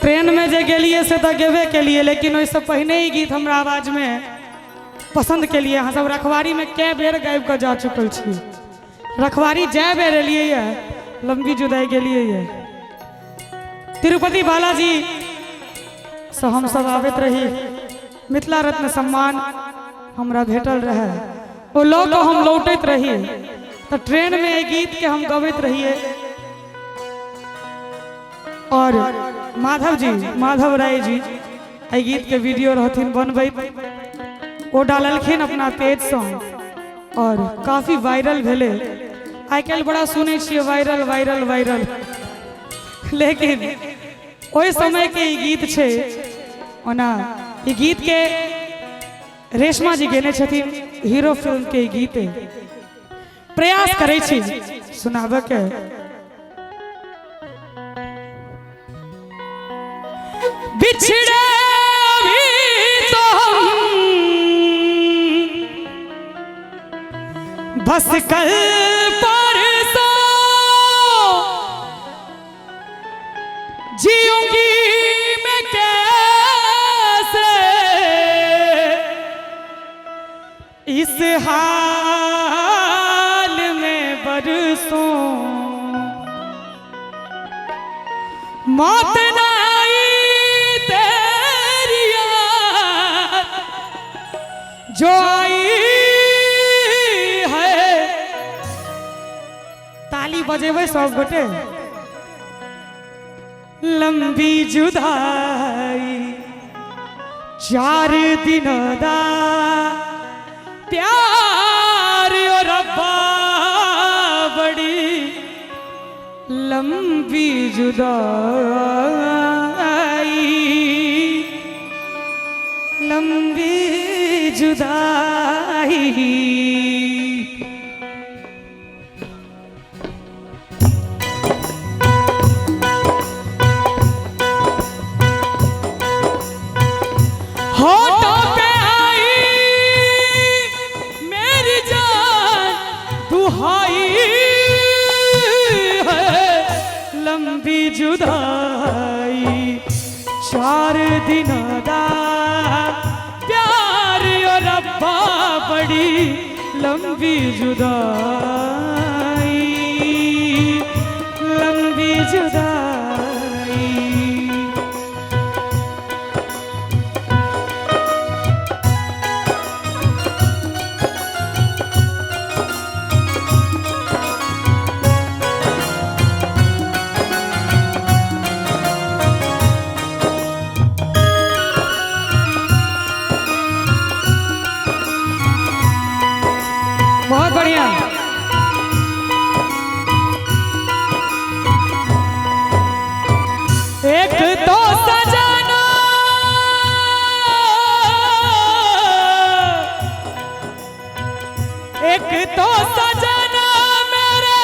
Train में जे गेलिए से तो गेबे केलिए, लेकिन ओहिसँ पहिने ही गीत हमरा आवाज में पसंद के लिए। अहाँ सब रखवारी में कै बेर गाबि कऽ जा चुकल छी। रखवारी जै बेर एलिए ये लंबी जुदाई गेलिए ये। तिरुपति बालाजी से हम सब आबैत रही, मिथिला रत्न सम्मान हमरा भेटल रहे, ओ लऽ कऽ हम लौटैत रही तऽ ट्रेन में एहि गीत के हम गबैत रहिए। और माधव जी, माधव राय जी एहि गीत के वीडियो रहथिन बनबैत, ओ डाललखिन अपना पेजसँ और काफी वायरल भेलै। आइ काल्हि बड़ा सुनै छियै वायरल वायरल वायरल, लेकिन ओहि समय के ई गीत छै। ओना ई गीत के रेशमा जी गेने छथिन, हीरो फिल्म के ई गीत। प्रयास करै छी सुनाबऽ के। बिछड़े भी तो हम बस कल परसों, जीऊंगी मैं कैसे इस हाल में बरसों। मौत न आई तेरी याद जो आई है। ताली बजेबै सब गोटे। लंबी जुदाई 4 दिन दा प्यार ओ रब्बा बड़ी लंबी जुदाई, लंबी जुदाई। होठों पे आई मेरी जान दुहाई है, लंबी जुदाई 4 दिन दा प्यार ओ रब्बा बड़ी लंबी जुदाई, लंबी जुदाई। बहुत बढ़िया। एक तो सजना, एक तो सजना मेरे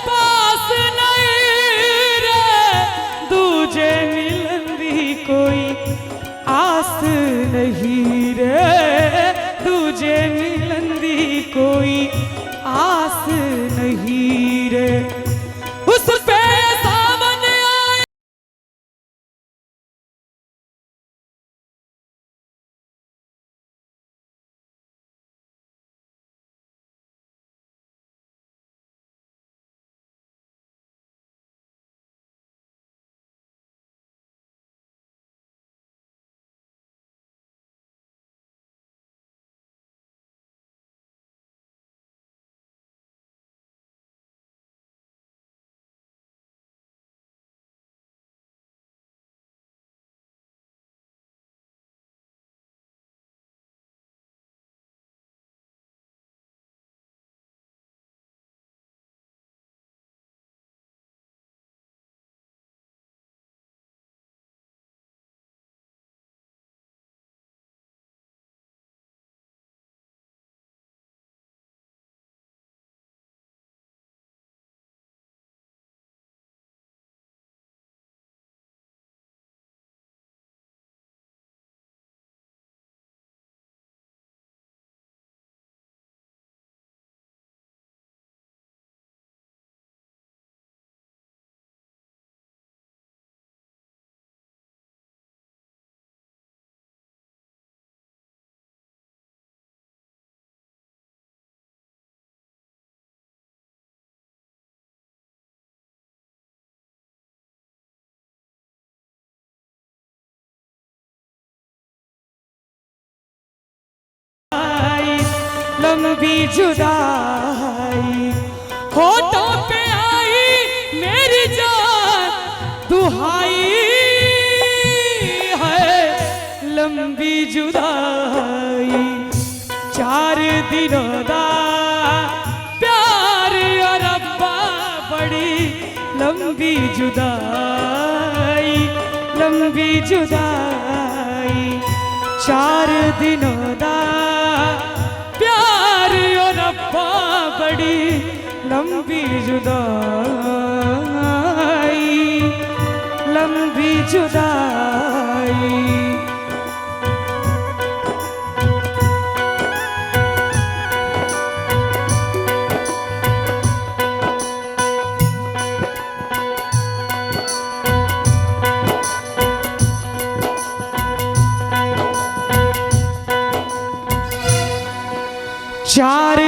पास नहीं रे, दूजे मिलन दी कोई आस नहीं रे, दूजे मिलन दी कोई आस नहीं रे। उस पे सावन आए लंबी जुदाई। होठों पे आई मेरी जान दुहाई है लंबी जुदाई। 4 दिनों दा प्यार और रब्बा बड़ी लंबी जुदाई, लंबी जुदाई। 4 दिनों दा प्यार और रब्बा बड़ी लंबी जुदाई, लंबी जुदाई। चार